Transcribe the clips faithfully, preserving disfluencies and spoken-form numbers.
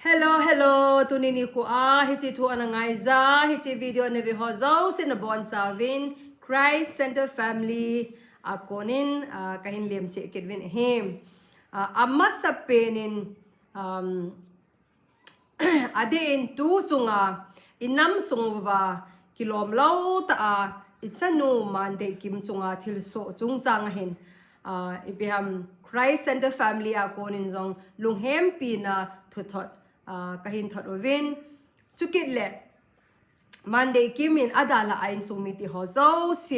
Hello, hello. Tuni nikho a hiche thu ana ngaija, hiche video ana ve ho jousen nabonchauvin Christ Center Family a konin, ah, kahin lemcheh kit uvin ahi. Ah, amasapen in, um, adeh in tu chunga inam sung uva kilom lou tah a ichanu Mandeikim chunga thilsoh chungchang a hin, ah, ipi ham Christ Center Family a konin jong lunghempina thuthot, ah, kahin thot uvin. Chukit le Mandeikim in adalhah a insung mite ho jouse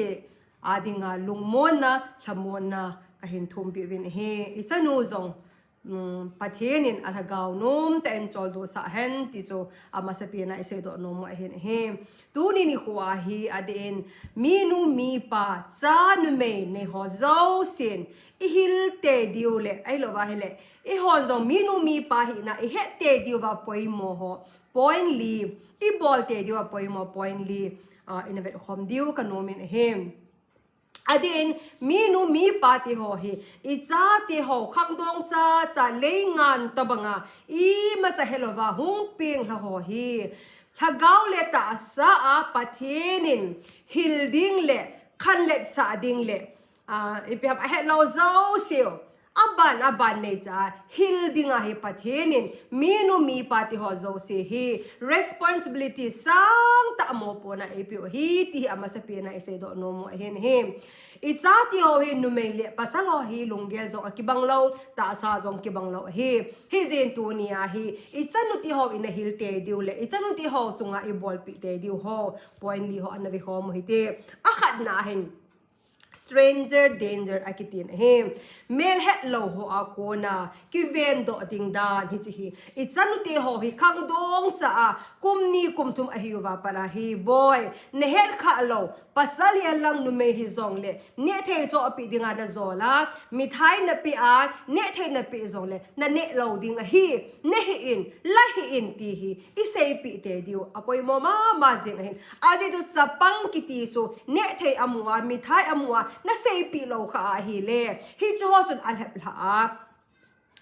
a dinga lungmonna, lhamonna kahin thumpi uvin ahi. Ichanu jong, um, Pathen in alhagao nomtah in choldo sah hen ti chu amasapen a iseidoh nom u ahin ahi. Tuni nikho a hi adeh in minu mipa, cha numei nei ho jousen ihil tei diu le, ahilouva ahile, eihon jong minu mipa hina ihet tei diuva poimo ho point li, ibol tei diuva poimo point li, ah, ina vetkhom diu kanom in ahi. Adeh in minu mipa te ho hi, ichate ho khangdong chacha leingan tobanga imacha helouva hung penglha ho hi, lhagao le tahsa a Pathen in hil ding le khanletsah ding le, ah, ipi ham ahet lou jouseu, aban aban neicha hil dinga hi Pathen in minu mipa te ho jouse hi responsibility sangtah a mopohna eipeu ahi ti hi amasapen a iseidoh nom u ahin ahi. Ichate ho hi numei le pasal ho hi lunggel jong akibang lou, tahsa jong kibang lou ahi. Hijeh in tunia hi ichanu te ho ina hil tei diu le ichanu te ho chunga ibolpi tei diu ho point li ho ana vekhom u hite. Akhatna hin stranger danger akitin ahi. Melhetlou ho a kona kivendoh ding dan hiche hi. Ichanu te ho hi khangdong cha a kum ni kum thum ahiuva pat a hi boi, nahet khah lou, pasal hihen lang numei hijongle nehthei chohpeh dinga najol a, mithai napeh a, nehthei napeh jongle naneh lou ding ahi, nehih in, lahih in ti hi iseipeh tei diu apoimo mama jeng ahin. Ajeh chu chapang kiti chu nehthei amu a, mithai amu a, naseipeh lou khah a ahile, hiche ho chun alheplhah a,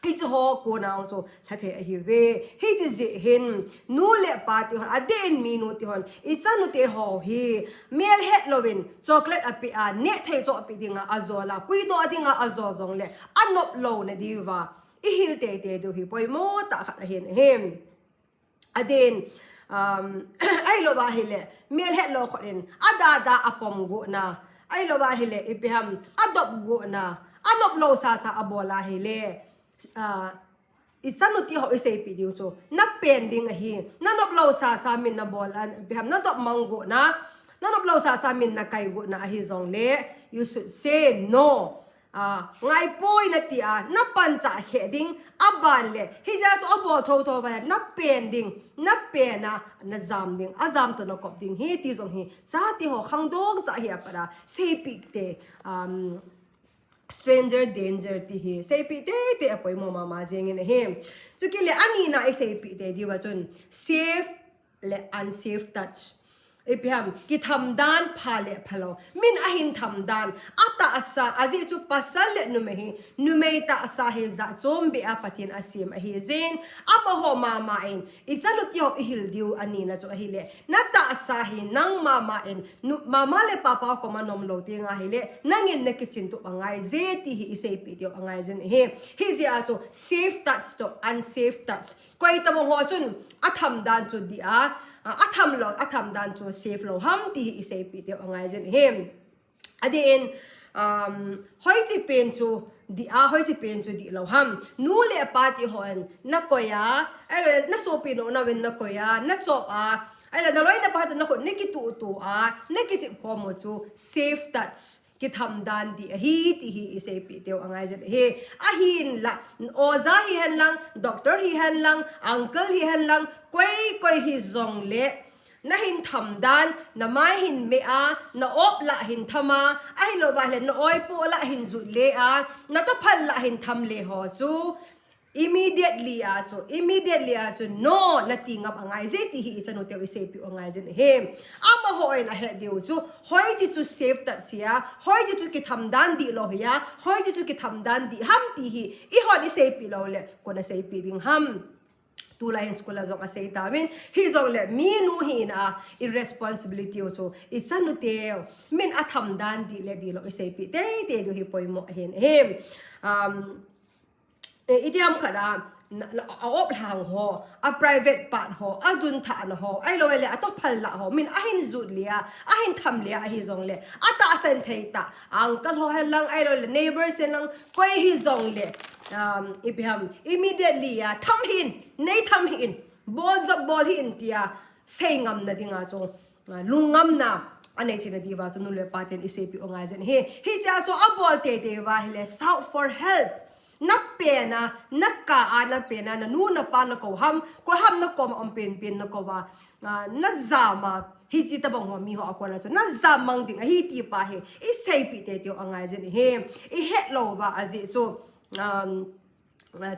hiche ho kona chu lhathei ahiuve. Hiche jeh hin nu le pa te hon, adeh in minu te hon, ichanu te ho hi melhet louvin chocolate apeh a, nehthei chohpeh dinga ajol a, puidoh dinga ajol jongle anop louna diuva ihil tei tei diu hi poimo tah khat ahin ahi. Adeh in, um, ahilouva ahile melhetlou khut in adada apom gotna, ahilouva ahile ipi ham adop gotna, anop lou sasa abol a ahile, ah, ichanu te ho iseipeh diu chu napen ding ahi. Nanop lou sasa min nabol a, ipi ham nadop mang gotna, nanop lou sasa min nakai gotna ahijongle, you should say no. Ah, ngaipoi nati a, napanchah kheh ding, aban le hijeh a chu abol thotho uva le napen ding, napen a najam ding, ajam toh nakop ding ahi ti jong hi chate ho khangdong cha hi apat a seipeh tei, um, stranger danger ti hi seipeh teitei apoimo mama jengin ahi. Chukit le anina iseipeh tei diuva chun safe le unsafe touch. Ipi ham, kitham dan pha le phalou. Min ahin tham dan, atahsa, ajeh chu pasal le numei hi, numei tahsa hi jat chombeh a Pathen asem ahi jeh in, amaho mama in ichanu te ho ihil diu anina chu ahile, natahsa hi nang mama in, nu, mama le papa koma nom lou teng ahile, nangin nakichin tup angaije ti hi iseipeh diu angaijin ahi. Hijeh a chu safe touch toh unsafe touch, koi tobang ho chun atham dan chu dih a, a, atham lou, atham dan chu safe lou ham ti hi iseipeh diu angaijin ahi. Adeh in, um, hoiche pen chu dih a, hoiche pen chu dih lou ham. Nu le pa te hon nakoi a, ahile nasopi nao nauvin nakoi a, nachop a, ahile naloi napa toh nakhut nakituhtuh a, nakichep khom u chu safe touch, kitham dan dih ahi ti hi iseipeh diu angaijin ahi. Ahinla, oja hihen lang, doctor hihen lang, uncle hihen lang, koi koi hijongle, nahin tham dan, namai hin meh a, na-op lah hin tham a, ahilouva le na-oipoh lah hin jut le a, natophal lah hin tham le ho chu immediately a chu, immediately a chu no nati ngap angaije ti hi ichanu teu iseipeh u angaijin ahi. Amaho in ahet diu chu hoiche chu safe touch hia, hoiche chu kitham dan dih lou hia, hoiche chu kitham dan dih ham ti hi eihon iseipeh lou le koin aseipeh ding ham. Tulai hin school a jong asei tauvin, hijongle minu hina i responsibility u chu i chanu teu min atham dan dih le dih lou i seipi teitei diu hi poimo ahin ahi. Um, eh, iti ham khat a, na, na, a op lhang ho, a private part ho, a jun thahna ho, ahilou le a tophal lah ho, min ahin jut lia, ahin tham lia ahi jongle, a tahsan thei tah, uncle ho hen lang, ahilou le neighbors hen lang, koi hi jongle, um, ipi ham, immediately a, tham hih in, nei tham hih in, bol jop bol hih in tia, sei ngamna dinga chu, ah, lungngamna anei theina diuva chu nu le pa ten i seipi u angai jin ahi. Hichea chu abol teitei uva ahile, shout for help. Na pena, na kah a, na pena, na nu, na pa, na kou ham, koi ham na koma um penpen na kou uva, ah, na jama, hiche tabang ho mi ho a kona chu na jam mang ding ahi ti pa hi i seipi teitei u angai jin ahi. I het lou uva ajeh chu, um,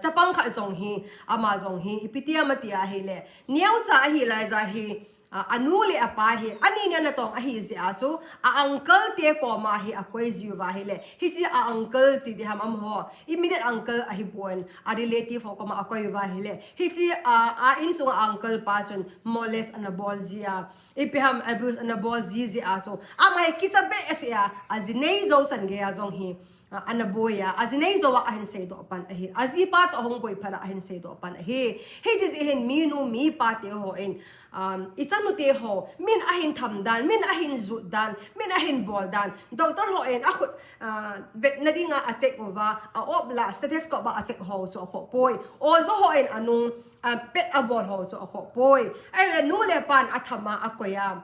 chapang khat jong hi, ama jong hi, ipi ti ham ati ahile, neocha ahi laija hi, a, anu le apa hi, ani ni ana tong ahi jeh a chu, a uncle te koma hi akoi jiuva ahile, hiche a uncle ti ding ham amaho, immediate uncle ahipon, a relative ho koma akoi uva ahile, hiche a, a insung a uncle pa chun molest ana bol jia, ipi ham abuse ana bol ji jeh a chu, ama hi kicha behseh a, aji nei jou chan geiya jong hi, a, ana boi a, aji nei jou a ahin seidoh pan ahi. Ajipa toh ahung boi phat a ahin seidoh pan ahi. Hiche jeh hin minu mipa te hon, um, i chanu te ho, min ahin tham dan, min ahin jut dan, min ahin bol dan. Doctor hon akhut, uh, vetna dinga a check uva, a op lah, stethoscope a a check ho chu akhoh poi. Oja hon anung, uh, pet abol ho chu akhoh poi. Ahile nu le pan atham a akoi a,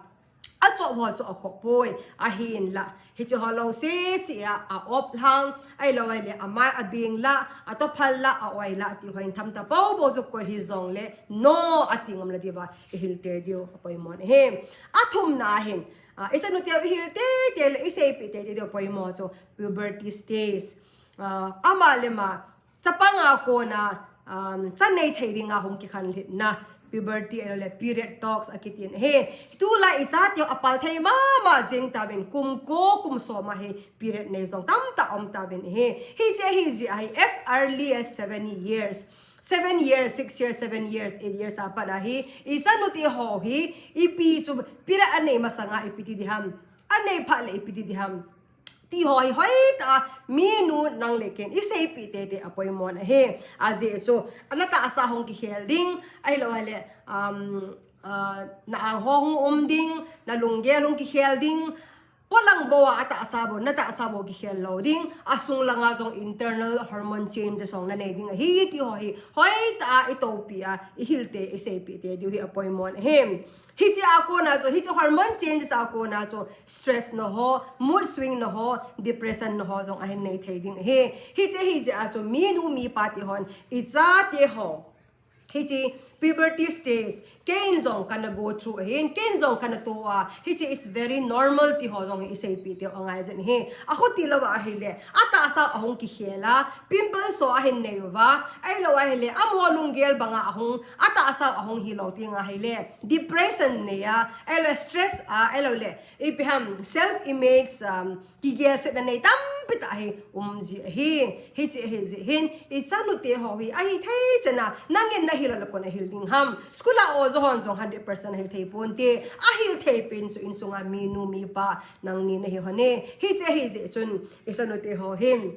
achop ho chu akhoh poi, ahinlah. Hiche ho lou sese a, a op lhang, ahilou ahile, amai abeng lah, a tophal lah, a oi lah, ti ho in tham ta popo chu koi hi jongle, no, ati ngam le diuva, i hil tei diu, apoimo ahi. Athumna hin, a, i chanu teu i hil teitei le, i seipi teitei diu poimo chu, puberty stage. A, ama le ama, chapang a kona, um, cha nei thei dinga hung kikhanlhitna, puberty ahilou le period talks akitin ahi. Tulai i chate ho apal thei mama jing tauvin, kum ko, kum som a hi period nei jong tamtah um tauvin ahi. Hiche ahi jeh a hi as early as seven years. Seven years, six years, seven years, eight years a pat a hi, i chanu te ho hi, ipi chu period anei masanga ipi ti ding ham. Anei phat le ipi ti ding ham. Ti ho hi hoitah a, minu nang le ken i seipi teitei apoimo ahi. Ajeh chu, na tahsa hung kikhel ding, ahilou ahile, um, uh, na ang ho hung um ding, na lunggel hung kikhel ding, polang bou a tahsa bou, na tahsa bou kikhel lou ding, asung langa jong internal hormone changes jong na nei ding ahi, ti ho hi hoitah a i toupi a, i hil tei, i seipi tei diu hi apoimo ahi. Hiche a kona chu, hiche hormone changes a kona chu, stress na ho, mood swing na ho, depression na ho jong ahin nei thei ding ahi. Hiche hi jeh a chu, minu mipa te hon, i chate ho, hiche puberty stage, ken jong kana go through ahin, ken jong kana to a, hiche is very normal ti ho jong hi i seipi teu angai jin ahi. Akhuti lou a ahile, a tahsa ahung kikhel a, pimple so ahin nei uva, ahilou ahile, amaho lunggel banga ahung, a tahsa ahung hilou teng ahile, depression nei a, ahilou stress a, ahilou le, ipi ham, self image, um, kigelsetna nei tampi tah hi um ji ahi. Hiche ahi jeh hin, i chanu te ho hi, ahi thei chan a, nangin na hil lou le koin ahil ding ham. School a oja hon jong hundred percent ahil thei ponte, ahil thei pen chu insunga minu mipa, nangni nahi hon e. Hiche ahi jeh chun, i chanu te ho hin,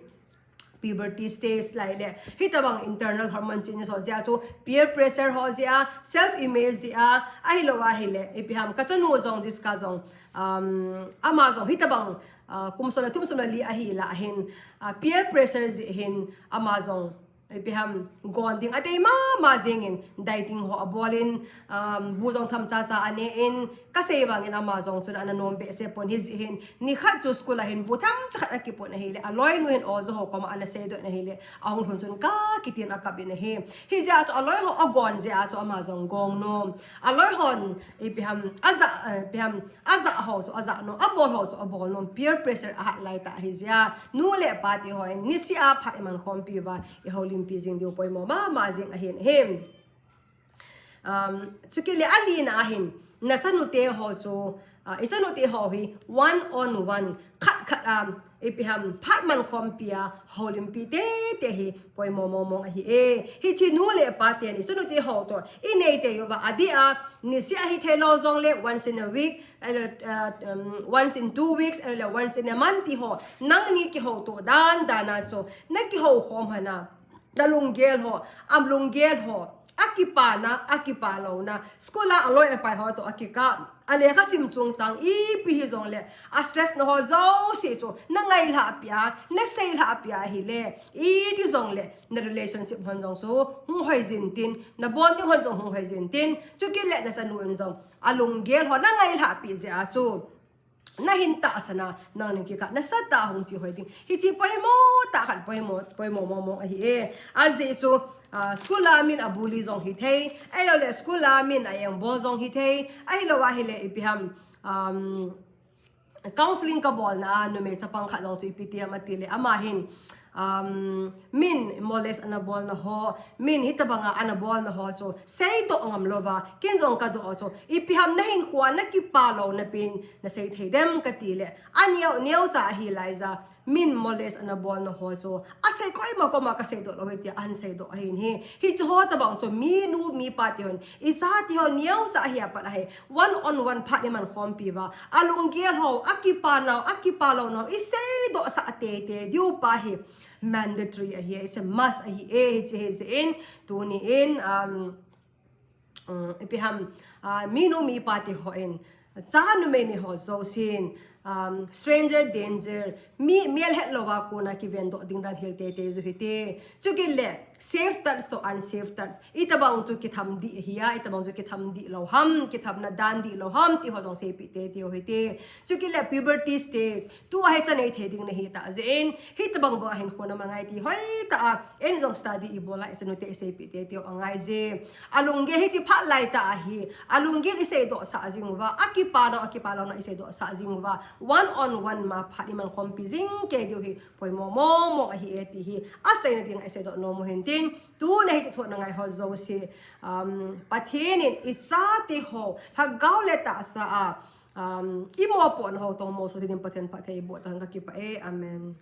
puberty stage lai le, hitabang internal hormone changes ho jeh a chu, peer pressure ho jeh a, self image jeh a, ahilou ahile, ipi ham, ka chanu jong, Jessica jong, um, ama jong, hitabang, uh, kum som le thum som le li ahi lah hin, uh, peer pressure jeh hin, ama jong, ipi ham, gon ding adei mama jingin, dieting ho abolin, um, bu jong tham chacha anein, kasei vangin ama jong chun ana nom behseh pon, hijeh hin, nikhat chu school a hin bu tham chakhat akipon ahile, aloinu hin oja ho koma ana seidoh in ahile, ahung lhun chun kakitin akap in ahi. Hijeh a chu aloi ho agon jeh a chu ama jong gong nom. Aloi hon, ipi ham, aja, eh, ipi ham, aja ho chu aja nom, abol ho chu abol nom, peer pressure ahat lai tah ahi jeh a, nu le pa te hon, niseh a phat i man khompi uva, i houlimpi jing diu poimo mama jing ahin ahi. Um, chukit le alina ahin, nachanu te ho chu, ah, ichanu te ho hi one on one, khat khat a, ipi ham, phat man khompi a, houlimpi tete hi poimo mong mong ahi e. Hiche nu le pa ten ichanu te ho toh inei tei uva, adeh a, niseh a hithei lou jongle once in a week, ahilou, ah, um, once in two weeks, ahilou once in a month ti ho, nangni kihouto dan dan a chu, nakihou khom hana, nalunggel ho, alunggel ho, akipana, akipalouna, school a aloi apai ho toh akikah, alekha sim chungchang ipi hijongle, a stress na ho jouse chu nangailhah peh a, naseilhah peh a ahile, iti jongle, na relationship hon jong chu hung hoi jin tin, na bonding hon jong hung hoi jin tin, chukit le nachanu in jong alunggel ho nangailhah peh jeh a chu, nahin tahsan a, nangni kikah nasatah a hung che hoi ding, hiche poimo tah khat, poimo, poimo mong mong ahi e. Ajeh chu, ah, school a min abully jong hithei, ahiloule school a min a-engbol jong hithei, ahilou ahile ipi ham, um, counselling kabolna a numei chapang khat jong chu ipi ti ham atile, ama hin, um, min molest anabolna ho, min hitobanga anabolna ho chu seidoh ngam louva, ken jong kadoh chu, ipi ham nahinkhoa nakipalou napin nasei thei dem katile, aneo, neocha ahi laija, min molest anabolna ho chu asei, koima koma kaseidoh lou ahi tia ahin seidoh ahin hi. Hiche ho tobang chu minu mipa te hon, icha te ho neocha ahi a pat ahi, one on one phat iman khompi uva, alunggel ho, akipanau, akipalounau iseidohsah teitei diu pa hi mandatory ahi e, it's a must ahi e. Hiche hijeh in, tuni in, um, um, ipi ham, ah, minu mipa te hon, cha numei ni ho jousen, um, stranger danger, mi melhet louva kona kivendoh ding dan hil teitei ju hite. Chukit le safe touch toh unsafe touch, itobang chu kitham dih ahia, itobang chu kitham dih lou ham, kithamna dan dih lou ham ti ho jong seipeh teitei u hite. Chukit le puberty stage, tua hi cha nei thei ding nahi tah jeh in, hitobang bang a hinkho namangai ti hoitah a, eini jong study ibol a, ichanute iseipeh teitei u angaije. Alunggel hiche phat laitah a hi, alunggel iseidohsah jing uva, akipanau, akipalouna iseidohsah jing uva, one on one ma phat iman khompi jing kei diu hi poimo mong mong ahi e ti hi achaina dinga iseidoh nom u hintin, tuna hiche thu nangai ho jouse, um, Pathen in icha te ho, lhagao le tahsa a, um, imopohna ho toh moso thei din Pathen phatthei eiboh tauhen, kakipah e. Amen.